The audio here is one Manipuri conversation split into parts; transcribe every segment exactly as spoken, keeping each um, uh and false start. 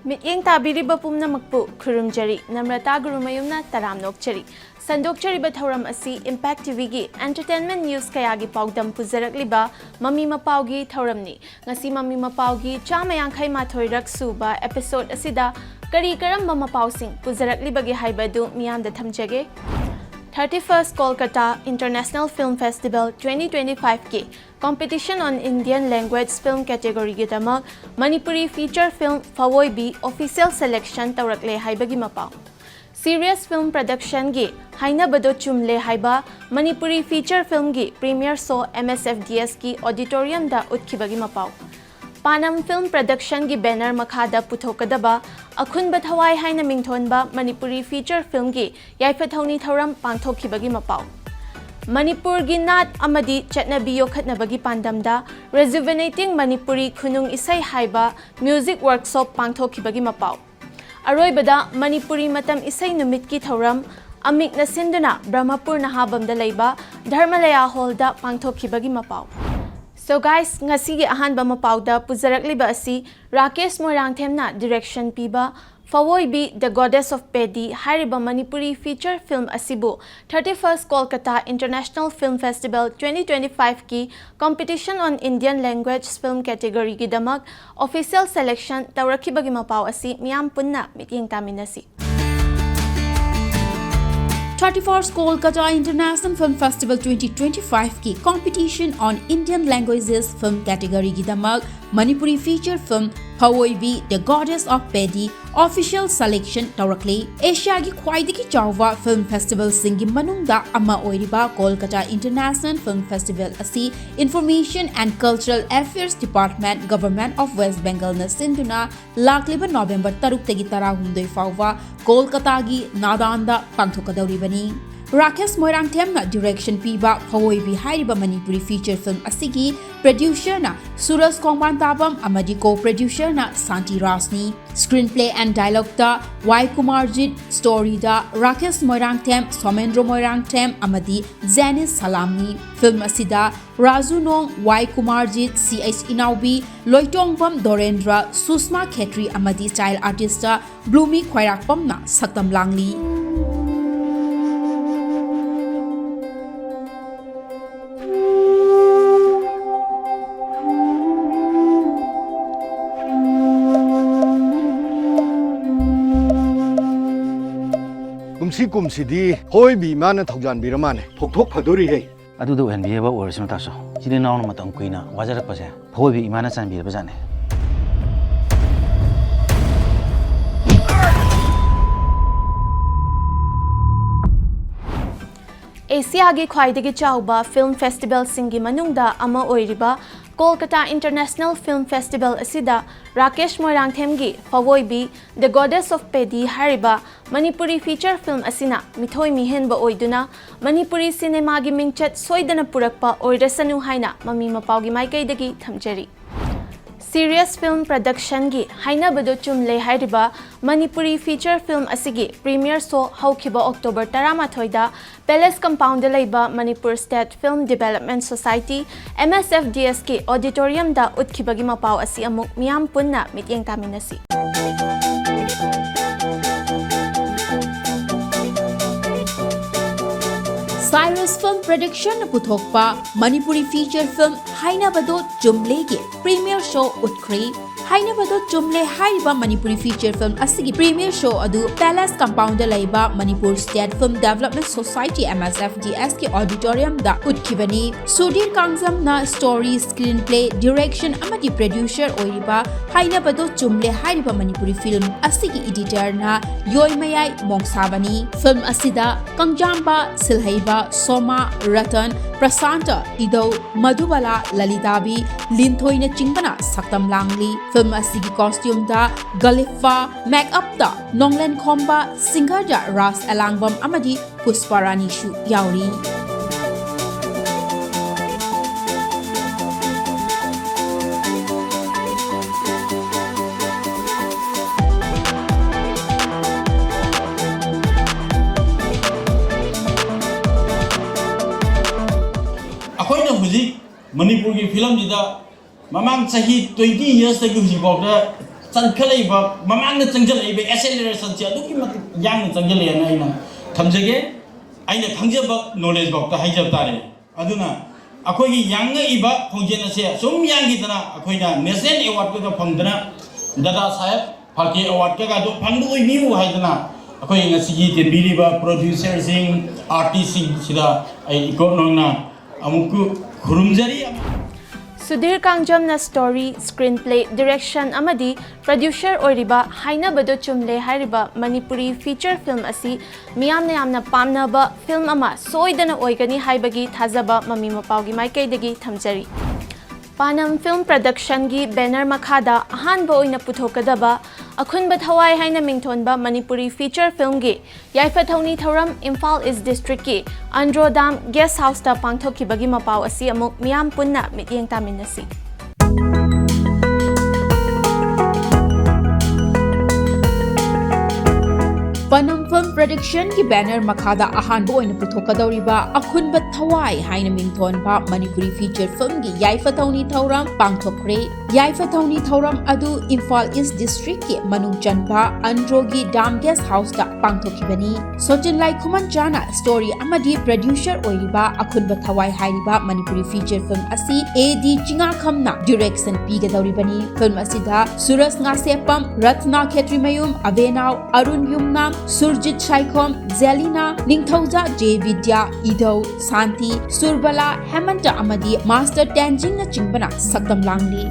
ꯃꯤꯠꯌꯦꯡ ꯇꯥꯕꯤꯔꯤꯕ ꯄꯨꯝꯅꯃꯛꯄꯨ ꯈꯨꯔꯨꯝꯖꯔꯤ꯫ ꯅꯝꯔꯇꯥ ꯒꯨꯔꯨꯃꯌꯨꯝꯅ ꯇꯔꯥꯝꯅ ꯑꯣꯛꯆꯔꯤ꯫ ꯁꯟꯗꯣꯛꯆꯔꯤꯕ ꯊꯧꯔꯝ ꯑꯁꯤ Impact ꯇꯤ ꯚꯤꯒꯤ entertainment news ꯀꯌꯥꯒꯤ ꯄꯥꯎꯗꯝ ꯄꯨꯖꯔꯛꯂꯤꯕ ꯃꯃꯤ ꯃꯄꯥꯎꯒꯤ ꯊꯧꯔꯝꯅꯤ꯫ ꯉꯁꯤ ꯃꯃꯤ ꯃꯄꯥꯎꯒꯤ ꯆꯥꯝꯃ ꯌꯥꯡꯈꯩ ꯃꯥꯊꯣꯏꯔꯛ ꯁꯨꯕ episode ꯑꯁꯤꯗ ꯀꯔꯤ ꯀꯔꯝꯕ ꯃꯄꯥꯎꯁꯤꯡ ꯄꯨꯖꯔꯛꯂꯤꯕꯒꯦ ꯍꯥꯏꯕ ꯑꯗꯨ ꯃꯤꯌꯥꯝꯗ ꯊꯝꯖꯒꯦ꯫ Thirty first Kolkata International Film Festival twenty twenty five ꯀꯤ Competition on Indian Language Film category ꯒꯤꯗꯃꯛ Manipuri feature film ꯐꯋꯣꯏꯕꯤ official selection ꯇꯧꯔꯛꯂꯦ ꯍꯥꯏꯕꯒꯤ ꯃꯄꯥꯎ꯫ Serious Film Production ꯒꯤ ꯍꯥꯏꯅꯕꯗꯣ ꯆꯨꯝꯂꯦ ꯍꯥꯏꯕ ꯃꯅꯤꯄꯨꯔꯤ feature film ꯒꯤ premiere show M S F D S ꯀꯤ auditorium ꯗ ꯎꯠꯈꯤꯕꯒꯤ ꯃꯄꯥꯎ꯫ ꯄꯥꯅꯝ Film Production ꯒꯤ banner ꯃꯈꯥꯗ ꯄꯨꯊꯣꯛꯀꯗꯕ ꯑꯈꯨꯟꯕ ꯊꯋꯥꯏ ꯍꯥꯏꯅ ꯃꯤꯡꯊꯣꯟꯕ ꯃꯅꯤꯄꯨꯔꯤ feature film ꯒꯤ ꯌꯥꯏꯐ ꯊꯧꯅꯤ ꯊꯧꯔꯝ ꯄꯥꯡꯊꯣꯛꯈꯤꯕꯒꯤ ꯃꯄꯥꯎ꯫ ꯃꯅꯤꯄꯨꯔꯒꯤ ꯅꯥꯠ ꯑꯃꯗꯤ ꯆꯠꯅꯕꯤ ꯌꯣꯛꯈꯠꯅꯕꯒꯤ ꯄꯥꯟꯗꯝꯗ Rejuvenating Manipuri ꯈꯨꯅꯨꯡ ꯏꯁꯩ ꯍꯥꯏꯕ music workshop ꯄꯥꯡꯊꯣꯛꯈꯤꯕꯒꯤ ꯃꯄꯥꯎ꯫ ꯑꯔꯣꯏꯕꯗ ꯃꯅꯤꯄꯨꯔꯤ ꯃꯇꯝ ꯏꯁꯩ ꯅꯨꯃꯤꯠꯀꯤ ꯊꯧꯔꯝ ꯑꯃꯤꯛꯅ ꯁꯤꯟꯗꯨꯅ ꯕ꯭ꯔꯍꯃꯄꯨꯔ ꯅꯍꯥꯕꯝꯗ ꯂꯩꯕ ꯙꯔꯃꯂꯌꯥ hall ꯗ ꯄꯥꯡꯊꯣꯛꯈꯤꯕꯒꯤ ꯃꯄꯥꯎ꯫ So guys, ꯉꯁꯤꯒꯤ ꯑꯍꯥꯟꯕ ꯃꯄꯥꯎꯗ ꯄꯨꯖꯔꯛꯂꯤꯕ ꯑꯁꯤ ꯔꯥꯀꯦꯁ ꯃꯣꯏꯔꯥꯡꯊꯦꯝꯅ direction ꯄꯤꯕ ꯐꯋꯣꯏꯕꯤ The Goddess of Paddy ꯍꯥꯏꯔꯤꯕ ꯃꯅꯤꯄꯨꯔꯤ feature film ꯑꯁꯤꯕꯨ Thirty first Kolkata International Film Festival twenty twenty five ꯀꯤ Competition on Indian Language Film category ꯒꯤꯗꯃꯛ official selection ꯇꯧꯔꯛꯈꯤꯕꯒꯤ ꯃꯄꯥꯎ ꯑꯁꯤ ꯃꯤꯌꯥꯝ ꯄꯨꯟꯅ ꯃꯤꯠꯌꯦꯡ ꯇꯥꯃꯤꯟꯅꯁꯤ꯫ Thirty first Kolkata International Film Festival twenty twenty five ꯀꯤ Competition on Indian Languages Film category ꯒꯤꯗꯃꯛ Manipuri feature film ꯐꯋꯣꯏꯕꯤ The Goddess of Paddy official selection ꯇꯧꯔꯛꯂꯤ꯫ ꯑꯦꯁꯤꯌꯥꯒꯤ ꯈ꯭ꯋꯥꯏꯗꯒꯤ ꯆꯥꯎꯕ film festival ꯁꯤꯡꯒꯤ ꯃꯅꯨꯡꯗ ꯑꯃ ꯑꯣꯏꯔꯤꯕ Kolkata International Film Festival ꯑꯁꯤ Information and Cultural Affairs Department, Government of West Bengal ꯅ ꯁꯤꯟꯗꯨꯅ ꯂꯥꯛꯂꯤꯕ ꯅꯣꯕꯦꯝꯕꯔ ꯇꯔꯨꯛꯇꯒꯤ ꯇꯔꯥꯍꯨꯝꯗꯣꯏ ꯐꯥꯎꯕ ꯀꯣꯜꯀꯇꯥꯒꯤ ꯅꯥꯗꯥꯟꯗ ꯄꯥꯡꯊꯣꯛꯀꯗꯧꯔꯤꯕꯅꯤ꯫ ꯔꯥꯀꯦꯁ ꯃꯣꯏꯔꯥꯡꯊꯦꯝꯅ direction ꯄꯤꯕ ꯐꯋꯣꯏꯕꯤ ꯍꯥꯏꯔꯤꯕ ꯃꯅꯤꯄꯨꯔꯤ feature film ꯑꯁꯤꯒꯤ producerꯅ ꯁꯨꯔꯖ ꯈꯣꯡꯕꯥꯟ ꯇꯥꯕꯝ ꯑꯃꯗꯤ co-producerꯅ ꯁꯥꯟꯇꯤ ꯔꯥꯖꯅꯤ꯫ Screenplay and dialogueꯇ ꯋꯥꯏ ꯀꯨꯃꯥꯔꯖꯤꯠ, storyꯗ ꯔꯥꯀꯦꯁ ꯃꯣꯏꯔꯥꯡꯊꯦꯝ, ꯁꯣꯃꯦꯟꯗ꯭ꯔꯣ ꯃꯣꯏꯔꯥꯡꯊꯦꯝ ꯑꯃꯗꯤ ꯖꯦꯅꯤꯁ ꯁꯂꯥꯝꯅꯤ꯫ Film ꯑꯁꯤꯗ ꯔꯥꯖꯨ ꯅꯣꯡ, ꯋꯥꯏ ꯀꯨꯃꯥꯔꯖꯤꯠ, ꯁꯤ ꯑꯩꯆ ꯏꯅꯥꯎꯕꯤ, ꯂꯣꯏꯇꯣꯡꯕꯝ ꯗꯣꯔꯦꯟꯗ꯭ꯔ, ꯁꯨꯁꯃꯥ ꯈꯦꯇ꯭ꯔꯤ ꯑꯃꯗꯤ child artistꯇ ꯕ꯭ꯂꯨꯃꯤ ꯈ꯭ꯋꯥꯏꯔꯥꯛꯄꯝꯅ ꯁꯛꯇꯝ ꯂꯥꯡꯂꯤ꯫ ꯀꯨꯝꯁꯤ ꯀꯨꯝꯁꯤꯗꯤ ꯐꯋꯣꯏꯕꯤ ꯏꯃꯥꯅ ꯊꯧꯖꯥꯟꯕꯤꯔ ꯃꯥꯅꯦ꯫ ꯐꯧꯊꯣꯛ ꯐꯗꯣꯔꯤꯍꯦ꯫ ꯑꯗꯨꯗ ꯑꯣꯏꯍꯟꯕꯤꯕ ꯑꯣꯏꯔꯁꯅꯨ ꯇꯥꯆꯧ꯫ ꯏꯆꯤꯜ ꯏꯅꯥꯎꯅ ꯃꯇꯝ ꯀꯨꯏꯅ ꯋꯥꯖꯔꯛꯄꯁꯦ ꯐꯋꯣꯏꯕꯤ ꯏꯃꯥꯅ ꯆꯥꯟꯕꯤꯔꯕ ꯖꯥꯠꯅꯦ꯫ ꯑꯦꯁꯤꯌꯥꯒꯤ ꯈ꯭ꯋꯥꯏꯗꯒꯤ ꯆꯥꯎꯕ film festivalꯁꯤꯡꯒꯤ ꯃꯅꯨꯡꯗ ꯑꯃ ꯑꯣꯏꯔꯤꯕ ꯀꯣꯜꯀꯇꯥ International Film Festival ꯑꯁꯤꯗ Rakesh ꯃꯣꯏꯔꯥꯡꯊꯦꯝꯒꯤ ꯐꯋꯣꯏꯕꯤ, The Goddess of Paddy ꯍꯥꯏꯔꯤꯕ ꯃꯅꯤꯄꯨꯔꯤ feature film ꯑꯁꯤꯅ ꯃꯤꯊꯣꯏ ꯃꯤꯍꯦꯟꯕ ꯑꯣꯏꯗꯨꯅ ꯃꯅꯤꯄꯨꯔꯤ ꯁꯤꯅꯦꯃꯥꯒꯤ ꯃꯤꯡꯆꯠ ꯁꯣꯏꯗꯅ ꯄꯨꯔꯛꯄ ꯑꯣꯏꯔꯁꯅꯨ ꯍꯥꯏꯅ ꯃꯃꯤ ꯃꯄꯥꯒꯤ ꯃꯥꯏꯀꯩꯗꯒꯤ ꯊꯝꯖꯔꯤ꯫ Sirius Film Productionꯒꯤ ꯍꯥꯏꯅꯕꯗꯣ ꯆꯨꯝꯂꯦ ꯍꯥꯏꯔꯤꯕ ꯃꯅꯤꯄꯨꯔꯤ feature film ꯑꯁꯤꯒꯤ premiere show ꯍꯧꯈꯤꯕ October ꯇꯔꯥꯃꯥꯊꯣꯏꯗ Palace Compoundꯗ ꯂꯩꯕ Manipur State Film Development Society, MSFDSꯀꯤ auditoriumꯗ ꯎꯠꯈꯤꯕꯒꯤ ꯃꯄꯥꯎ ꯑꯁꯤ ꯑꯃꯨꯛ ꯃꯤꯌꯥꯝ ꯄꯨꯟꯅ ꯃꯤꯠꯌꯦꯡ ꯇꯥꯃꯤꯟꯅꯁꯤ꯫ Sirius Film Productionꯅ ꯄꯨꯊꯣꯛꯄ ꯃꯅꯤꯄꯨꯔꯤ feature film ꯍꯥꯏꯅꯕꯗꯣ ꯆꯨꯝꯂꯦꯒꯤ premiere show ꯎꯠꯈ꯭ꯔꯦ꯫ ꯍꯥꯏꯅꯕꯗꯣ ꯆꯨꯝꯂꯦ ꯍꯥꯏꯔꯤꯕ ꯃꯅꯤꯄꯨꯔꯤ feature film ꯑꯁꯤꯒꯤ premiere show ꯑꯗꯨ Palace Compoundꯗ ꯂꯩꯕ Manipur State Film Development Society, MSFDSꯀꯤ auditoriumꯗ ꯎꯠꯈꯤꯕꯅꯤ꯫ Sudhir ꯀꯥꯡꯖꯝꯅ story, screenplay, direction ꯑꯃꯗꯤ producer ꯑꯣꯏꯔꯤꯕ ꯍꯥꯏꯅꯕꯗꯣ ꯆꯨꯝꯂꯦ ꯍꯥꯏꯔꯤꯕ ꯃꯅꯤꯄꯨꯔꯤ film ꯑꯁꯤꯒꯤ editorꯅ ꯌꯣꯏꯃꯌꯥꯏ ꯃꯣꯡꯁꯥꯕꯅꯤ꯫ Film ꯑꯁꯤꯗ ꯀꯪꯖꯥꯝꯕ, ꯁꯤꯜꯍꯩꯕ, ꯁꯣꯃꯥ, ꯔꯇꯟ, ꯄ꯭ꯔꯁꯥꯟꯇ, ꯏꯙꯧ, ꯃꯙꯨꯕꯂꯥ, ꯂꯂꯤꯇꯥꯕꯤ, ꯂꯤꯟꯊꯣꯏꯅꯆꯤꯡꯕꯅ ꯁꯛꯇꯝ ꯂꯥꯡꯂꯤ꯫ ꯐꯤꯜꯝ ꯑꯁꯤꯒꯤ ꯀꯣꯁꯇ꯭ꯌꯨꯝꯗ ꯒꯂꯤꯐꯥ, ꯃꯦꯛꯑꯞꯇ ꯅꯣꯡꯂꯦꯟ ꯈꯣꯝꯕ, ꯁꯤꯡꯒꯔꯗ ꯔꯥꯖ ꯑꯦꯂꯥꯡꯕꯝ ꯑꯃꯗꯤ ꯄꯨꯁꯄꯥꯔꯥꯅꯤꯁꯨ ꯌꯥꯎꯔꯤ꯫ ꯑꯩꯈꯣꯏꯅ ꯍꯧꯖꯤꯛ ꯃꯅꯤꯄꯨꯔꯒꯤ ꯐꯤꯂꯝꯁꯤꯗ ꯃꯃꯥꯡ ꯆꯍꯤ twenty yearsꯇꯒꯤ ꯍꯧꯖꯤꯛꯐꯥꯎꯗ ꯆꯠꯈꯠꯂꯛꯏꯕ, ꯃꯃꯥꯡꯗ ꯆꯪꯁꯤꯜꯂꯛꯏꯕ accelerationꯁꯦ ꯑꯗꯨꯛꯀꯤ ꯃꯇꯤꯛ ꯌꯥꯡꯅ ꯆꯪꯁꯤꯜꯂꯛꯑꯦꯅ ꯑꯩꯅ ꯊꯝꯖꯒꯦ꯫ ꯑꯩꯅ ꯈꯪꯖꯕ knowledgeꯐꯥꯎꯗ ꯍꯥꯏꯖꯕ ꯇꯥꯔꯦ꯫ ꯑꯗꯨꯅ ꯑꯩꯈꯣꯏꯒꯤ ꯌꯥꯡꯉꯛꯏꯕ ꯈꯣꯡꯖꯦꯜ ꯑꯁꯦ ꯁꯨꯝ ꯌꯥꯡꯈꯤꯗꯅ ꯑꯩꯈꯣꯏꯅ national awardꯀꯒ ꯐꯪꯗꯅ ꯗꯥꯗꯥ ꯁꯥꯍꯦꯕ ꯐꯥꯜꯀꯦ awardꯀꯒꯗꯣ ꯐꯪꯕ ꯑꯣꯏꯕꯤꯌꯨ ꯍꯥꯏꯗꯅ ꯑꯩꯈꯣꯏ ꯉꯁꯤꯒꯤ ꯇꯤꯟꯕꯤꯔꯤꯕ producerꯁꯤꯡ, artistꯁꯤꯡꯁꯤꯗ ꯑꯩ ꯏꯀꯣꯛ ꯅꯧꯅ ꯑꯃꯨꯛꯀ ꯈꯨꯔꯨꯝꯖꯔꯤ꯫ ꯁꯨꯙꯤꯔ ꯀꯥꯡꯖꯝꯅ story, screenplay, direction ꯑꯃꯗꯤ producer ꯑꯣꯏꯔꯤꯕ ꯍꯥꯏꯅꯕꯗꯣ ꯆꯨꯝꯂꯦ ꯍꯥꯏꯔꯤꯕ ꯃꯅꯤꯄꯨꯔꯤ feature film ꯑꯁꯤ ꯃꯤꯌꯥꯝꯅ ꯌꯥꯝꯅ ꯄꯥꯝꯅꯕ film ꯑꯃ ꯁꯣꯏꯗꯅ ꯑꯣꯏꯒꯅꯤ ꯍꯥꯏꯕꯒꯤ ꯊꯥꯖꯕ ꯃꯃꯤ ꯃꯄꯥꯎꯒꯤ ꯃꯥꯏꯀꯩꯗꯒꯤ ꯊꯝꯖꯔꯤ꯫ ꯄꯥꯅꯝ Film Productionꯒꯤ banner ꯃꯈꯥꯗ ꯑꯍꯥꯟꯕ ꯑꯣꯏꯅ ꯄꯨꯊꯣꯛꯀꯗꯕ ꯑꯈꯨꯟꯕ ꯊꯋꯥꯏ ꯍꯥꯏꯅ ꯃꯤꯡꯊꯣꯟꯕ ꯃꯅꯤꯄꯨꯔꯤ feature filmꯒꯤ ꯌꯥꯏꯐ ꯊꯧꯅꯤ ꯊꯧꯔꯝ ꯏꯝꯐꯥꯜ East Districtꯀꯤ ꯑꯟꯗ꯭ꯔꯣ ꯗꯥꯝ Guest Houseꯇ ꯄꯥꯡꯊꯣꯛꯈꯤꯕꯒꯤ ꯃꯄꯥꯎ ꯑꯁꯤ ꯑꯃꯨꯛ ꯃꯤꯌꯥꯝ ꯄꯨꯟꯅ ꯃꯤꯠꯌꯦꯡ ꯇꯥꯃꯤꯟꯅꯁꯤ꯫ ꯄꯥꯅꯝ Film Productionꯒꯤ banner ꯃꯈꯥꯗ ꯑꯍꯥꯟꯕ ꯑꯣꯏꯅ ꯄꯨꯊꯣꯛꯀꯗꯧꯔꯤꯕ ꯑꯈꯨꯟꯕ ꯊꯋꯥꯏ ꯍꯥꯏꯅ ꯃꯤꯡꯊꯣꯟꯕ ꯃꯅꯤꯄꯨꯔꯤ feature filmꯒꯤ ꯌꯥꯏꯐ ꯊꯧꯅꯤ ꯊꯧꯔꯝ ꯄꯥꯡꯊꯣꯛꯈ꯭ꯔꯦ꯫ ꯌꯥꯏꯐ ꯊꯧꯅꯤ ꯊꯧꯔꯝ ꯑꯗꯨ ꯏꯝꯐꯥꯜ East Districtꯀꯤ ꯃꯅꯨꯡ ꯆꯟꯕ ꯑꯟꯗ꯭ꯔꯣꯒꯤ ꯗꯥꯝ Guest Houseꯇ ꯄꯥꯡꯊꯣꯛꯈꯤꯕꯅꯤ꯫ ꯁꯣꯆꯤꯟ ꯂꯥꯏꯈꯨꯃꯟꯆꯥꯅ story ꯑꯃꯗꯤ producer ꯑꯣꯏꯔꯤꯕ ꯑꯈꯨꯟꯕ ꯊꯋꯥꯏ ꯍꯥꯏꯔꯤꯕ ꯃꯅꯤꯄꯨꯔꯤ feature film ꯑꯁꯤ A D ꯆꯤꯉꯥꯈꯝꯅ direction ꯄꯤꯒꯗꯧꯔꯤꯕꯅꯤ꯫ Film ꯑꯁꯤꯗ ꯁꯨꯔꯖ ꯉꯥꯁꯦꯞꯄꯝ, ꯔꯠꯅꯥ ꯈꯦꯇ꯭ꯔꯤꯃꯌꯨꯝ, ꯑꯕꯦꯅꯥꯎ, ꯑꯔꯨꯟ ꯌꯨꯝꯅꯥꯝ, ꯁꯨꯔꯖꯤꯠ ꯁꯥꯏꯈꯣꯝ, ꯖꯦꯂꯤꯅꯥ, ꯅꯤꯡꯊꯧꯖꯥ ꯖꯦ ꯕꯤꯗ꯭ꯌꯥ, ꯏꯙꯧ, ꯁꯥꯟꯇꯤ, ꯁꯨꯔꯕꯂꯥ, ꯍꯦꯃꯟꯇ ꯑꯃꯗꯤ ꯃꯥꯁꯇꯔ ꯇꯦꯟꯖꯤꯡꯅꯆꯤꯡꯕꯅ ꯁꯛꯇꯝ ꯂꯥꯡꯂꯤ꯫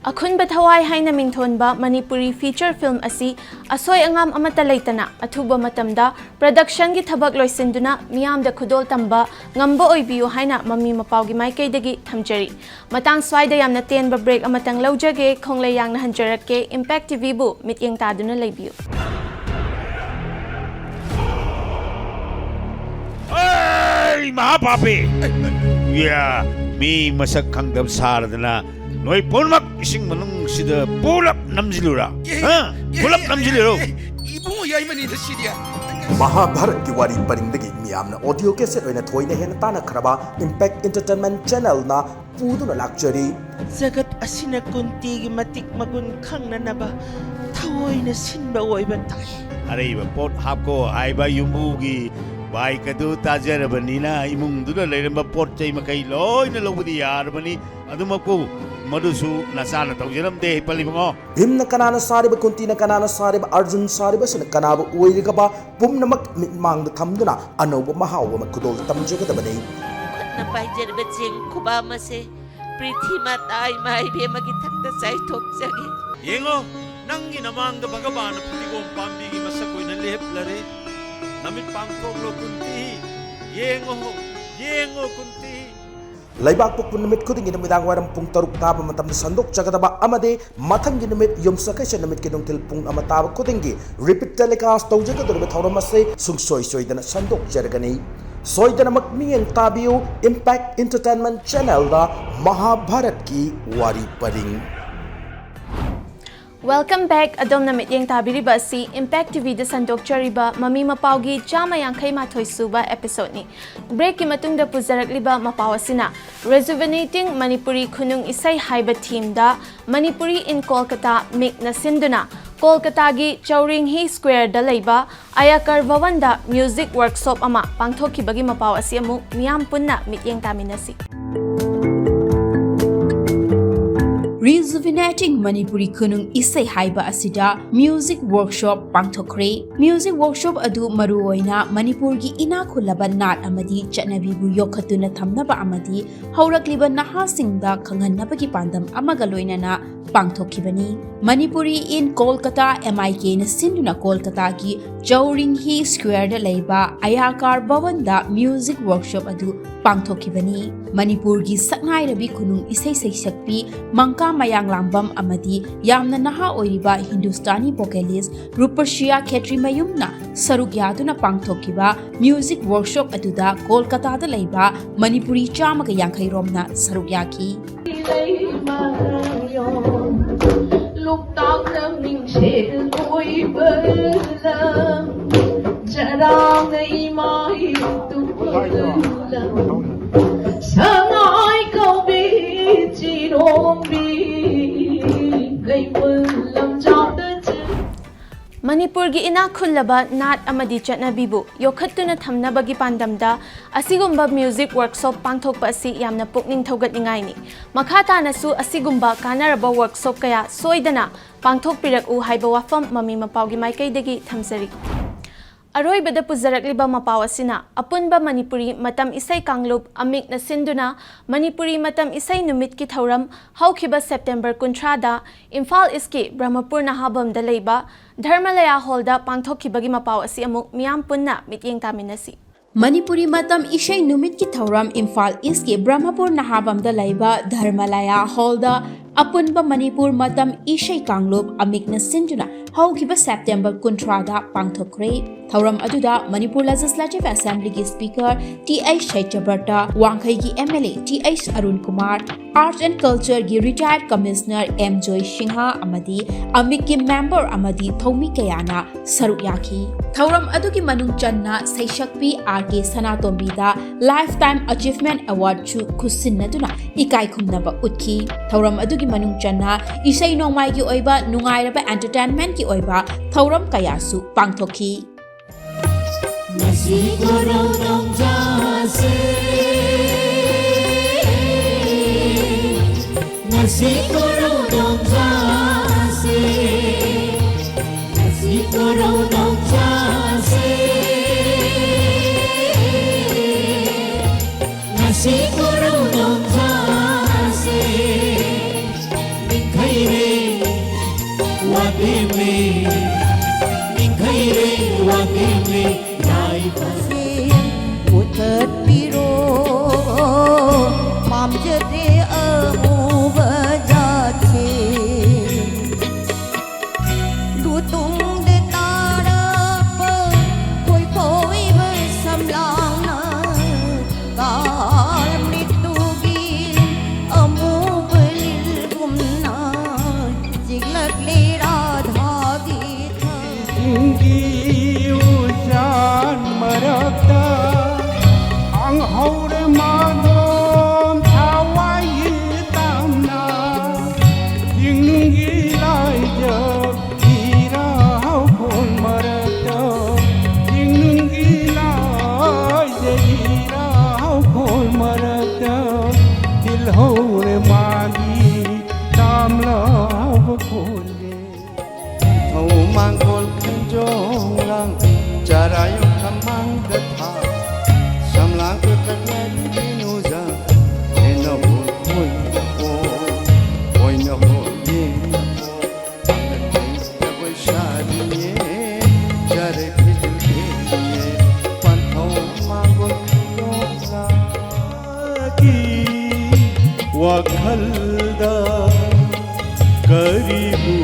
ꯑꯈꯨꯟꯕ ꯊꯋꯥꯏ ꯍꯥꯏꯅ ꯃꯤꯡꯊꯣꯟꯕ ꯃꯅꯤꯄꯨꯔꯤ feature film ꯑꯁꯤ ꯑꯁꯣꯏ ꯑꯉꯥꯝ ꯑꯃꯠꯇ ꯂꯩꯇꯅ ꯑꯊꯨꯕ ꯃꯇꯝꯗ productionꯒꯤ ꯊꯕꯛ ꯂꯣꯏꯁꯤꯟꯗꯨꯅ ꯃꯤꯌꯥꯝꯗ ꯈꯨꯗꯣꯜ ꯇꯝꯕ ꯉꯝꯕ ꯑꯣꯏꯕꯤꯌꯨ ꯍꯥꯏꯅ ꯃꯃꯤ ꯃꯄꯥꯎꯒꯤ ꯃꯥꯏꯀꯩꯗꯒꯤ ꯊꯝꯖꯔꯤ꯫ ꯃꯇꯥꯡ ꯁ꯭ꯋꯥꯏꯗ ꯌꯥꯝꯅ ꯇꯦꯟꯕ break ꯑꯃꯇꯪ ꯂꯧꯖꯒꯦ꯫ ꯈꯣꯡꯂꯩ ꯌꯥꯡꯅ ꯍꯟꯖꯔꯛꯀꯦ꯫ Impact TVꯕꯨ ꯃꯤꯠꯌꯦꯡ ꯇꯥꯗꯨꯅ ꯂꯩꯕꯤꯌꯨ꯫ ꯑꯩ ꯃꯍꯥꯄꯥꯄꯤ! ꯌꯥ, ꯃꯤ ꯃꯁꯛ ꯈꯪꯗꯕ ꯁꯥꯔꯗꯅ ꯅꯣꯏ ꯄꯨꯝꯅꯃꯛ ꯏꯁꯤꯡ ꯃꯅꯨꯡꯁꯤꯗ ꯄꯨꯂꯞ ꯅꯝꯁꯤꯜꯂꯨꯔꯥ? ꯍꯥ? ꯄꯨꯂꯞ ꯅꯝꯁꯤꯜꯂꯨꯔꯣ? ꯏꯕꯨꯡꯉꯣ ꯌꯥꯏꯃꯅꯤꯗ ꯁꯤꯗꯤ꯫ ꯃꯍꯥꯚꯥꯔꯠꯀꯤ ꯋꯥꯔꯤ ꯄꯔꯤꯡꯗꯒꯤ ꯃꯤꯌꯥꯝꯅ audio cassette ꯑꯣꯏꯅ ꯊꯣꯏꯅ ꯍꯦꯟꯅ ꯇꯥꯟꯅꯈ꯭ꯔꯕ Impact Entertainment Channelꯅ ꯄꯨꯗꯨꯅ ꯂꯥꯛꯆꯔꯤ꯫ ꯖꯒꯠ ꯑꯁꯤꯅ ꯀꯨꯟꯇꯤꯒꯤ ꯃꯇꯤꯛ ꯃꯒꯨꯟ ꯈꯪꯅꯅꯕ ꯊꯑꯣꯏꯅ ꯁꯤꯟꯕ ꯑꯣꯏꯕ ꯇꯥꯏ꯫ ꯑꯔꯩꯕ ꯄꯣꯠ ꯍꯥꯞꯀꯣ ꯍꯥꯏꯕ ꯌꯨꯝꯕꯨꯒꯤ bike ꯑꯗꯨ ꯇꯥꯖꯔꯕꯅꯤꯅ ꯏꯃꯨꯡꯗꯨꯗ ꯂꯩꯔꯝꯕ ꯄꯣꯠ ꯆꯩ ꯃꯈꯩ ꯂꯣꯏꯅ ꯂꯧꯕꯗꯤ ꯌꯥꯔꯕꯅꯤ꯫ ꯑꯗꯨꯃꯛꯄꯨ ꯃꯗꯨꯁꯨ ꯅꯆꯥꯅ ꯇꯧꯖꯔꯝꯗꯦ, ꯄꯜꯂꯤꯕꯉꯣ꯫ ꯚꯤꯝꯅ ꯀꯅꯥꯅ ꯁꯥꯔꯤꯕ, ꯀꯨꯟꯇꯤꯅ ꯀꯅꯥꯅ ꯁꯥꯔꯤꯕ, ꯑꯔꯖꯨꯟ ꯁꯥꯔꯤꯕꯁꯤꯅ ꯀꯅꯥꯕꯨ ꯑꯣꯏꯔꯤꯒꯕ ꯄꯨꯝꯅꯃꯛ ꯃꯤꯠꯃꯥꯡꯗ ꯊꯝꯗꯨꯅ ꯑꯅꯧꯕ ꯃꯍꯥꯎ ꯑꯃ ꯈꯨꯗꯣꯜ ꯇꯝꯖꯒꯗꯕꯅꯤ꯫ ꯈꯨꯠꯅ ꯄꯥꯏꯖꯔꯤꯕ ꯆꯦꯡ ꯈꯨꯕꯥꯝ ꯑꯁꯦ ꯄ꯭ꯔꯤꯊꯤ ꯃꯥꯇꯥ ꯏꯃꯥ ꯏꯕꯦꯝꯃꯒꯤ ꯊꯛꯇ ꯆꯥꯏꯊꯣꯛꯆꯒꯦ꯫ ꯌꯦꯡꯉꯣ, ꯅꯪꯒꯤ ꯅꯃꯥꯡꯗ ꯚꯒꯕꯥꯟꯅ ꯐꯗꯤꯒꯣꯝ ꯄꯥꯝꯕꯤꯒꯤ ꯃꯁꯛ ꯑꯣꯏꯅ ꯂꯦꯞꯂꯔꯦ꯫ ꯅꯃꯤꯠ ꯄꯥꯡꯊꯣꯛꯂꯣ ꯀꯨꯟꯇꯤ, ꯌꯦꯡꯉꯣ, ꯌꯦꯡꯉꯣ ꯀꯨꯟꯇꯤ꯫ ꯂꯩꯕꯥꯛꯄꯣꯛꯄ ꯅꯨꯃꯤꯠ ꯈꯨꯗꯤꯡꯒꯤ ꯅꯨꯃꯤꯗꯥꯡ ꯋꯥꯏꯔꯝ ꯄꯨꯡ ꯇꯔꯨꯛ ꯇꯥꯕ ꯃꯇꯝꯗ ꯁꯟꯗꯣꯛꯆꯒꯗꯕ ꯑꯃꯗꯤ ꯃꯊꯪꯒꯤ ꯅꯨꯃꯤꯠ ꯌꯨꯝꯁꯀꯩꯁ ꯅꯨꯃꯤꯠꯀꯤ ꯅꯨꯡꯊꯤꯜ ꯄꯨꯡ ꯑꯃ ꯇꯥꯕ ꯈꯨꯗꯤꯡꯒꯤ repeat telecast ꯇꯧꯖꯒꯗꯧꯔꯤꯕ ꯊꯧꯔꯝ ꯑꯁꯤ ꯁꯨꯡꯁꯣꯏ ꯁꯣꯏꯗꯅ ꯁꯟꯗꯣꯛꯆꯔꯒꯅꯤ꯫ ꯁꯣꯏꯗꯅꯃꯛ ꯃꯤꯠꯌꯦꯡ ꯇꯥꯕꯤꯌꯨ Impact Entertainment Channelꯗ ꯃꯍꯥꯚꯥꯔꯠꯀꯤ ꯋꯥꯔꯤ ꯄꯔꯤꯡ꯫ Welcome back꯫ ꯑꯗꯣꯝꯅ ꯃꯤꯠꯌꯦꯡ ꯇꯥꯕꯤꯔꯤꯕ ꯑꯁꯤ Impact TVꯗ ꯁꯟꯗꯣꯛꯆꯔꯤꯕ ꯃꯃꯤ ꯃꯄꯥꯎꯒꯤ ꯆꯥꯝꯃ ꯌꯥꯡꯈꯩ ꯃꯥꯊꯣꯏ ꯁꯨꯕ episodeꯅꯤ꯫ Breakꯀꯤ ꯃꯇꯨꯡꯗ ꯄꯨꯖꯔꯛꯂꯤꯕ ꯃꯄꯥꯎ ꯑꯁꯤꯅ Rejuvenating ꯃꯅꯤꯄꯨꯔꯤ ꯈꯨꯅꯨꯡ ꯏꯁꯩ ꯍꯥꯏꯕ themeꯗ Manipuri in Kolkata ꯃꯤꯛꯅ ꯁꯤꯟꯗꯨꯅ ꯀꯣꯜꯀꯇꯥꯒꯤ ꯆꯧꯔꯤꯡꯍꯤ Squareꯗ ꯂꯩꯕ ꯑꯌꯥꯀꯔ ꯚꯋꯟꯗ music workshop ꯑꯃ ꯄꯥꯡꯊꯣꯛꯈꯤꯕꯒꯤ ꯃꯄꯥꯎ ꯑꯁꯤ ꯑꯃꯨꯛ ꯃꯤꯌꯥꯝ ꯄꯨꯟꯅ ꯃꯤꯠꯌꯦꯡ ꯇꯥꯃꯤꯟꯅꯁꯤ꯫ Rejuvenating ꯃꯅꯤꯄꯨꯔꯤ ꯈꯨꯅꯨꯡ ꯏꯁꯩ ꯍꯥꯏꯕ ꯑꯁꯤꯗ music workshop ꯄꯥꯡꯊꯣꯛꯈ꯭ꯔꯦ꯫ Music workshop ꯑꯗꯨ ꯃꯔꯨꯑꯣꯏꯅ ꯃꯅꯤꯄꯨꯔꯒꯤ ꯏꯅꯥꯛ ꯈꯨꯜꯂꯕ ꯅꯥꯠ ꯑꯃꯗꯤ ꯆꯠꯅꯕꯤꯕꯨ ꯌꯣꯛꯈꯠꯇꯨꯅ ꯊꯝꯅꯕ ꯑꯃꯗꯤ ꯍꯧꯔꯛꯂꯤꯕ ꯅꯍꯥꯁꯤꯡꯗ ꯈꯪꯍꯟꯅꯕꯒꯤ ꯄꯥꯟꯗꯝ ꯑꯃꯒ ꯂꯣꯏꯅꯅ ꯄꯥꯡꯊꯣꯛꯈꯤꯕꯅꯤ꯫ Manipuri in Kolkata, M I K ꯅ ꯁꯤꯟꯗꯨꯅ ꯀꯣꯜꯀꯇꯥꯒꯤ ꯆꯧꯔꯤꯡꯍꯤ ꯁ꯭ꯀ꯭ꯋꯦꯔꯗ ꯂꯩꯕ ꯑꯌꯥꯀꯥꯔ ꯚꯋꯟꯗ ꯃ꯭ꯌꯨꯖꯤꯛ ꯋꯔꯛꯁꯣꯞ ꯑꯗꯨ ꯄꯥꯡꯊꯣꯛꯈꯤꯕꯅꯤ꯫ ꯃꯅꯤꯄꯨꯔꯒꯤ ꯁꯛꯅꯥꯏꯔꯕꯤ ꯈꯨꯅꯨꯡ ꯏꯁꯩ ꯁꯩꯁꯛꯄꯤ ꯃꯪꯀꯥ ꯃꯌꯥꯡꯂꯥꯡꯕꯝ ꯑꯃꯗꯤ ꯌꯥꯝꯅ ꯅꯍꯥ ꯑꯣꯏꯔꯤꯕ ꯍꯤꯟꯗꯨꯁꯇꯥꯅꯤ ꯚꯣꯀꯦꯂꯤꯁ ꯔꯨꯄꯔꯁꯤꯌꯥ ꯈꯦꯇ꯭ꯔꯤꯃꯌꯨꯝꯅ ꯁꯔꯨꯛ ꯌꯥꯗꯨꯅ ꯄꯥꯡꯊꯣꯛꯈꯤꯕ ꯃ꯭ꯌꯨꯖꯤꯛ ꯋꯔꯛꯁꯣꯞ ꯑꯗꯨꯗ ꯀꯣꯜꯀꯇꯥꯗ ꯂꯩꯕ ꯃꯅꯤꯄꯨꯔꯤ ꯆꯥꯝꯃꯒ ꯌꯥꯡꯈꯩ ꯔꯣꯝꯅ ꯁꯔꯨꯛ ꯌꯥꯈꯤ꯫ ꯂꯣꯛꯇꯥꯛꯅ ꯃꯤꯡꯁꯦꯜ ꯑꯣꯏꯕ ꯂꯝ, ꯆꯔꯥꯡꯅ ꯏꯃꯥ ꯏꯇꯨꯝꯕ ꯂꯝ, ꯁꯉꯥꯏ ꯀꯧꯕꯤ ꯆꯤꯔꯣꯝꯕꯤ, ꯀꯩꯕꯨꯜ ꯂꯝꯖꯥꯎꯗ ꯆꯦ- ꯃꯅꯤꯄꯨꯔꯒꯤ ꯏꯅꯥꯛ ꯈꯨꯜꯂꯕ ꯅꯥꯠ ꯑꯃꯗꯤ ꯆꯠꯅꯕꯤꯕꯨ ꯌꯣꯛꯈꯠꯇꯨꯅ ꯊꯝꯅꯕꯒꯤ ꯄꯥꯟꯗꯝꯗ ꯑꯁꯤꯒꯨꯝꯕ ꯃ꯭ꯌꯨꯖꯤꯛ ꯋꯔꯛꯁꯣꯞ ꯄꯥꯡꯊꯣꯛꯄ ꯑꯁꯤ ꯌꯥꯝꯅ ꯄꯨꯛꯅꯤꯡ ꯊꯧꯒꯠꯅꯤꯡꯉꯥꯏꯅꯤ꯫ ꯃꯈꯥ ꯇꯥꯅꯁꯨ ꯑꯁꯤꯒꯨꯝꯕ ꯀꯥꯟꯅꯔꯕ ꯋꯔꯛꯁꯣꯞ ꯀꯌꯥ ꯁꯣꯏꯗꯅ ꯄꯥꯡꯊꯣꯛꯄꯤꯔꯛꯎ ꯍꯥꯏꯕ ꯋꯥꯐꯝ ꯃꯃꯤ ꯃꯄꯥꯎꯒꯤ ꯃꯥꯏꯀꯩꯗꯒꯤ ꯊꯝꯖꯔꯤ꯫ ꯑꯔꯣꯏꯕꯗ ꯄꯨꯖꯔꯛꯂꯤꯕ ꯃꯄꯥꯎ ꯑꯁꯤꯅ ꯑꯄꯨꯟꯕ ꯃꯅꯤꯄꯨꯔꯤ ꯃꯇꯝ ꯏꯁꯩ ꯀꯥꯡꯂꯨꯞ ꯑꯃꯤꯛꯅ ꯁꯤꯟꯗꯨꯅ ꯃꯅꯤꯄꯨꯔꯤ ꯃꯇꯝ ꯏꯁꯩ ꯅꯨꯃꯤꯠꯀꯤ ꯊꯧꯔꯝ ꯍꯧꯈꯤꯕ ꯁꯦꯞꯇꯦꯝꯕꯔ ꯀꯨꯟꯊ꯭ꯔꯥꯗ ꯏꯝꯐꯥꯜ ꯏꯁꯀꯤ ꯕ꯭ꯔꯍ꯭ꯃꯄꯨꯔ ꯅꯍꯥꯕꯝꯗ ꯂꯩꯕ ꯙꯔꯃꯂꯌꯥ ꯍꯣꯜꯗ ꯄꯥꯡꯊꯣꯛꯈꯤꯕꯒꯤ ꯃꯄꯥꯎ ꯑꯁꯤ ꯑꯃꯨꯛ ꯃꯤꯌꯥꯝ ꯄꯨꯟꯅ ꯃꯤꯠꯌꯦꯡ ꯇꯥꯃꯤꯟꯅꯁꯤ꯫ ꯃꯅꯤꯄꯨꯔꯤ ꯃꯇꯝ ꯏꯁꯩ ꯅꯨꯃꯤꯠꯀꯤ ꯊꯧꯔꯝ ꯏꯝꯐꯥꯜ ꯏꯁꯀꯤ ꯕ꯭ꯔꯍ꯭ꯃꯄꯨꯔ ꯅꯍꯥꯕꯝꯗ ꯂꯩꯕ ꯙꯔꯃꯂꯌꯥ ꯍꯣꯜꯗ ꯑꯄꯨꯟꯕ ꯃꯅꯤꯄꯨꯔ ꯃꯇꯝ ꯏꯁꯩ ꯀꯥꯡꯂꯨꯞ ꯑꯃꯤꯛꯅ ꯁꯤꯟꯗꯨꯅ ꯍꯧꯈꯤꯕ ꯁꯦꯞꯇꯦꯝꯕꯔ ꯀꯨꯟꯊ꯭ꯔꯥꯗ ꯄꯥꯡꯊꯣꯛꯈ꯭ꯔꯦ꯫ ꯊꯧꯔꯝ ꯑꯗꯨꯗ ꯃꯅꯤꯄꯨꯔ ꯂꯦꯖꯤꯁꯂꯦꯇꯤꯚ ꯑꯦꯁꯦꯝꯕ꯭ꯂꯤꯒꯤ ꯁ꯭ꯄꯤꯀꯔ ꯇꯤ ꯑꯩꯆ ꯁꯩꯇꯕ꯭ꯔꯇ, ꯋꯥꯡꯈꯩꯒꯤ M L A T H Arun Kumar, arts and ꯀꯜꯆꯔꯒꯤ retired commissioner M Joy Singh ꯑꯃꯗꯤ ꯑꯃꯤꯛꯀꯤ ꯃꯦꯝꯕꯔ ꯑꯃꯗꯤ ꯊꯧꯃꯤ ꯀꯌꯥꯅ ꯁꯔꯨꯛ ꯌꯥꯈꯤ꯫ ꯊꯧꯔꯝ ꯑꯗꯨꯒꯤ ꯃꯅꯨꯡ ꯆꯟꯅ ꯁꯩꯁꯛꯄꯤ ꯑꯥꯔ ꯀꯦ ꯁꯅꯥꯇꯣꯝꯕꯤꯗ ꯂꯥꯏꯐ ꯇꯥꯏꯝ ꯑꯆꯤꯚꯃꯦꯟꯠ ꯑꯦꯋꯥꯔꯗꯁꯨ ꯈꯨꯠꯁꯤꯟꯅꯗꯨꯅ ꯏꯀꯥꯏ ꯈꯨꯝꯅꯕ ꯎꯠꯈꯤ꯫ ꯊꯧꯔꯝ ꯑꯗꯨꯒꯤ ꯃꯅꯨꯡ ꯆꯟꯅ ꯏꯁꯩ ꯅꯣꯡꯃꯥꯏꯒꯤ ꯑꯣꯏꯕ ꯅꯨꯡꯉꯥꯏꯔꯕ ꯑꯦꯟꯇꯔꯇꯦꯟꯃꯦꯟꯠꯀꯤ ꯑꯣꯏꯕ ꯊꯧꯔꯝ ꯀꯌꯥꯁꯨ ꯄꯥꯡꯊꯣꯛꯈꯤ꯫ ꯉꯁꯤ ꯀꯣꯔꯧ ꯅꯣꯡꯖꯥꯁꯦ, ꯉꯁꯤ ꯀꯣꯔꯧ ꯅꯣꯡꯖꯥꯁꯦ, ꯉꯁꯤ ꯀꯣꯔꯧ ꯅꯣꯡꯖꯥꯁꯦ, ꯉꯁꯤ ꯀꯣꯔꯧ ꯅꯣꯡꯖꯥꯁꯦ, ꯅꯤꯡꯊꯩ ꯏꯃꯤ ꯅꯤꯡꯈꯩꯔꯦ ꯋꯥꯡꯉꯤꯃꯤ ꯌꯥꯏꯐꯁꯦ ꯃꯨꯊꯠꯄꯤꯔꯣ꯫ ꯄꯥꯝꯖꯗꯦ ꯑꯃꯨꯕ ꯖꯥꯠꯁꯦ꯫ ꯂꯨꯇꯨꯡꯗ ꯇꯥꯔꯛꯄ ꯈꯣꯏꯈꯣꯏꯕ ꯁꯝꯂꯥꯡꯅ ꯀꯥꯔꯃꯤꯠꯇꯨꯒꯤ ꯑꯃꯨꯕ ꯂꯤꯜꯒꯨꯝꯅ ꯆꯤꯛꯂꯛꯂꯤ ꯔꯥꯙꯥꯒꯤ ꯊ- ꯆꯤꯡꯒꯤ ꯎꯆꯥꯟ ꯃꯔꯛꯇ ꯈꯪꯍꯧꯔꯦ ꯃꯥꯗꯣ ꯊꯋꯥꯏꯒꯤ ꯇꯝꯅ ꯆꯤꯡꯅꯨꯡꯒꯤ ꯂꯥꯏꯖ ꯏꯔꯥ ꯍꯧꯈꯣꯜ ꯃꯔꯛꯇ ꯆꯤꯡꯅꯨꯡꯒꯤ ꯂꯥꯏꯖ ꯏꯔꯥ ꯍꯧꯈꯣꯜ ꯃꯔꯛꯇ ꯊꯤꯜꯍꯧꯔꯦ ꯃꯥꯒꯤ ꯇꯥꯝꯂꯕ ꯈꯣꯜꯂꯦ꯫ ꯊꯧ ꯃꯥꯡꯒꯣꯜ ꯈꯟꯖꯣꯡ ꯂꯥꯡ ꯆꯔꯥꯌꯨ ꯈꯃꯥꯡꯗ ꯊꯥ ꯁꯝꯂꯥꯡ ꯀꯛꯀꯛꯅꯔꯤ ꯅꯨꯖꯥ ꯍꯦꯟꯅ ꯍꯣꯏ ꯍꯣꯏ ꯍꯣꯏꯅ ꯍꯣꯏ ꯌꯦꯡꯅ ꯍꯣꯏ ꯁꯥꯔꯤꯌꯦ ꯆꯔꯦ ꯐꯤꯖꯨ ꯊꯦꯡꯉꯤꯌꯦ ꯄꯟꯊꯧ ꯃꯥꯡꯒꯣꯜ ꯈꯟꯖꯣꯡ ꯂꯥꯡ ꯋꯥꯈꯜꯗ ꯀꯔꯤꯕꯨ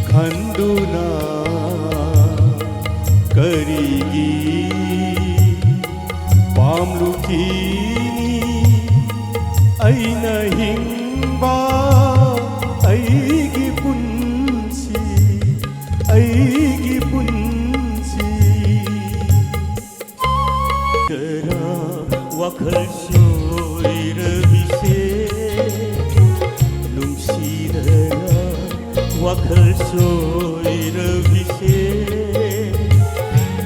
ꯈꯟꯗꯨꯅ ꯀꯔꯤꯒꯤ ꯄꯥꯝꯂꯨꯈꯤꯅꯤ ꯑꯩꯅ ꯍꯤꯡꯕ ꯑꯩꯒꯤ ꯄꯨꯟꯁꯤ ꯑꯩꯒꯤ ꯄꯨꯟꯁꯤ ꯀꯔ ꯋꯥꯈꯜ ꯁꯣꯏꯔꯕꯤꯁꯦ ꯅꯨꯡꯁꯤꯗꯅ ꯋꯥꯈꯜ ꯁꯣꯏꯔꯕꯤꯁꯦ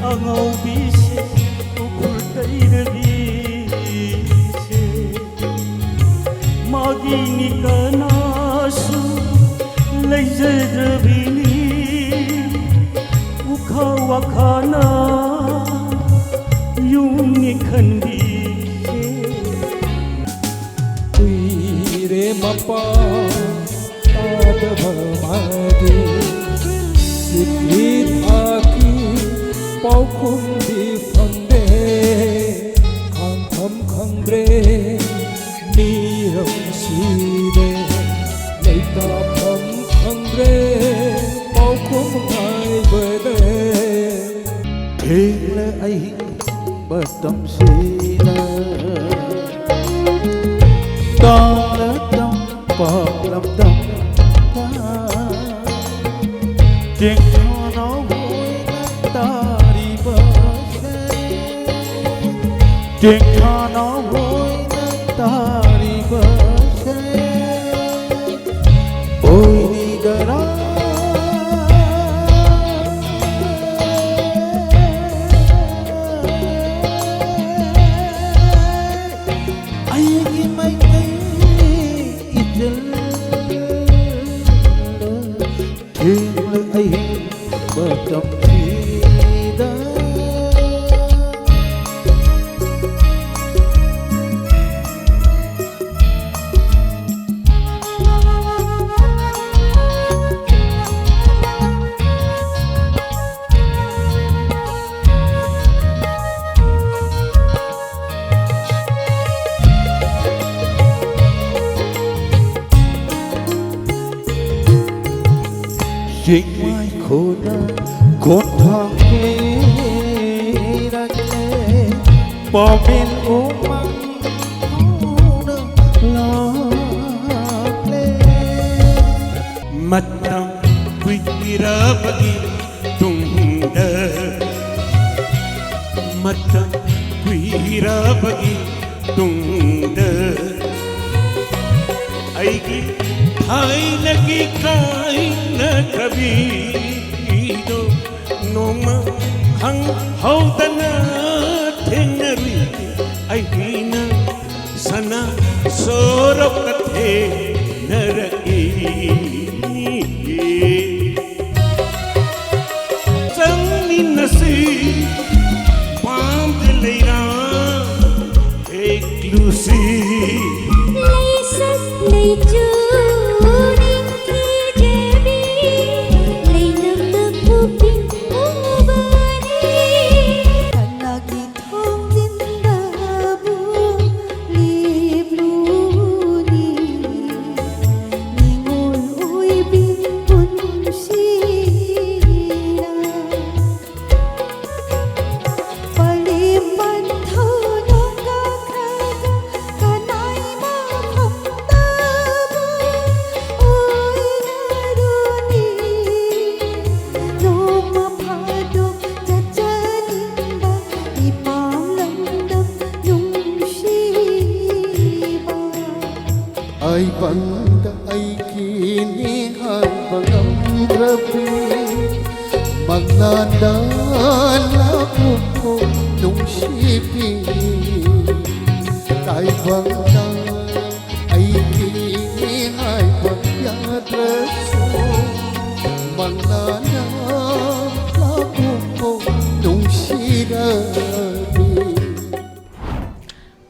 ꯑꯉꯧꯕꯤꯁꯦ ꯎꯈꯨꯜ ꯇꯩꯔꯕꯤꯁꯦ ꯃꯥꯒꯤꯅꯤ ꯀꯅꯥꯁꯨ ꯂꯩꯖꯗ꯭ꯔꯕꯤꯅꯤ ꯎꯈꯥ ꯋꯥꯈꯥꯅ ꯌꯨꯝꯅꯤ ꯈꯟꯕꯤꯁꯦ ꯀꯨꯏꯔꯦ ꯃꯄꯥ ꯇꯥꯗ ꯇꯕ ꯃꯥꯗꯤ ꯁꯤꯀꯤ ꯊꯥꯀꯤ ꯄꯥꯎꯈꯨꯝꯗꯤ ꯐꯪꯗꯦ꯫ ꯈꯥꯡꯐꯝ ꯈꯪꯗ꯭ꯔꯦ ꯃꯤꯔꯝꯁꯤꯗ ꯂꯩꯇꯥꯐꯝ ꯈꯪꯗ꯭ꯔꯦ ꯄꯥꯎꯈꯨꯝ ꯉꯥꯏꯕꯗ꯫ ꯊꯦꯡꯂꯦ ꯑꯍꯤꯡ ꯃꯇꯝꯁꯤꯗ ꯇꯥꯡꯂ ꯇꯝꯄꯥꯛ ꯂꯝꯗꯝ ꯇꯦꯡꯊꯥꯅ ꯍꯣꯏꯅ ꯇꯥꯔꯤꯕꯁꯦ, ꯇꯦꯡꯊꯥꯅ ꯍꯣꯏꯅ ꯇꯥꯔꯤꯕꯁꯦ ꯑꯣꯏꯔꯤꯒꯔꯥ? ꯑꯩꯒꯤ ꯃꯩꯇꯩ ꯏꯆꯜ ꯊꯦꯡꯂꯦ ꯑꯍꯤꯡ ꯃꯇꯝꯁꯤꯗ꯫ ꯆꯤꯡꯃꯥꯏ ꯈꯨꯅ ꯈꯣꯟꯊꯥꯡ ꯀꯦꯔꯛꯂꯦ, ꯄꯥꯎꯃꯤꯜ ꯎꯃꯪ ꯍꯧꯅ ꯂꯥꯛꯂꯦ꯫ ꯃꯇꯝ ꯀꯨꯏꯔꯕꯒꯤ ꯇꯨꯡꯗ, ꯃꯇꯝ ꯀꯨꯏꯔꯕꯒꯤ ꯇꯨꯡꯗ ꯑꯩꯒꯤ ꯊꯥꯏꯅꯒꯤ ꯀꯥꯏꯅꯈ꯭ꯔꯕꯤꯗꯣ ꯅꯣꯡꯃ ꯈꯪꯍꯧꯗꯅ ꯊꯦꯡꯅꯔꯨꯏ꯫ ꯑꯩꯅ ꯁꯅꯥ ꯁꯣꯔꯣꯛꯇ ꯊꯦꯡꯅꯔꯛꯏ꯫ ꯆꯪꯃꯤꯟꯅꯁꯤ ꯄꯥꯝꯗ ꯂꯩꯔꯥ ꯍꯦꯛꯂꯨꯁꯤ꯫ ꯂꯩꯁꯛ ꯂꯩꯆꯨ ꯅꯤꯡꯊꯤ ꯑꯩꯒꯤꯅꯤ ꯍꯥꯏꯕ ꯉꯝꯗ꯭ꯔꯕꯤ ꯃꯪꯂꯥꯟꯗ ꯂꯥꯛꯎꯀꯣ ꯅꯨꯡꯁꯤꯕꯤ ꯇꯥꯏꯕꯪꯗ ꯑꯩꯒꯤꯅꯤ ꯍꯥꯏꯕ ꯌꯥꯗ꯭ꯔꯁꯨ ꯃꯪꯂꯥꯟꯗ ꯂꯥꯛꯎꯀꯣ ꯅꯨꯡꯁꯤꯔꯕꯤ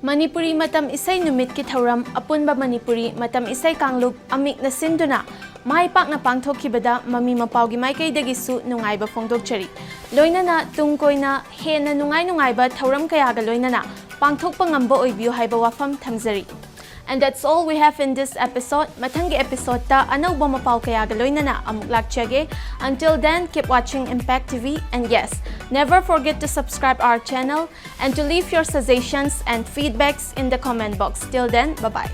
ꯃꯅꯤꯄꯨꯔꯤ ꯃꯇꯝ ꯏꯁꯩ ꯅꯨꯃꯤꯠꯀꯤ ꯊꯧꯔꯝ ꯑꯄꯨꯟꯕ ꯃꯅꯤꯄꯨꯔꯤ ꯃꯇꯝ ꯏꯁꯩ ꯀꯥꯡꯂꯨꯞ ꯑꯃꯤꯛꯅ ꯁꯤꯟꯗꯨꯅ ꯃꯥꯏ ꯄꯥꯛꯅ ꯄꯥꯡꯊꯣꯛꯈꯤꯕꯗ ꯃꯃꯤ ꯃꯄꯥꯎꯒꯤ ꯃꯥꯏꯀꯩꯗꯒꯤꯁꯨ ꯅꯨꯡꯉꯥꯏꯕ ꯐꯣꯡꯗꯣꯛꯆꯔꯤ꯫ ꯂꯣꯏꯅꯅ ꯇꯨꯡ ꯀꯣꯏꯅ ꯍꯦꯟꯅ ꯅꯨꯡꯉꯥꯏ ꯅꯨꯡꯉꯥꯏꯕ ꯊꯧꯔꯝ ꯀꯌꯥꯒ ꯂꯣꯏꯅꯅ ꯄꯥꯡꯊꯣꯛꯄ ꯉꯝꯕ ꯑꯣꯏꯕꯤꯌꯨ ꯍꯥꯏꯕ ꯋꯥꯐꯝ ꯊꯝꯖꯔꯤ꯫ And that's all we have in this episode. ꯃꯊꯪꯒꯤ episode ꯇ ꯑꯅꯧꯕ ꯃꯄꯥꯎ ꯀꯌꯥꯒ ꯂꯣꯏꯅꯅ ꯑꯃꯨꯛ ꯂꯥꯛꯆꯒꯦ. Until then, keep watching Impact T V. And yes, never forget to subscribe our channel and to leave your suggestions and feedbacks in the comment box. Till then, bye-bye.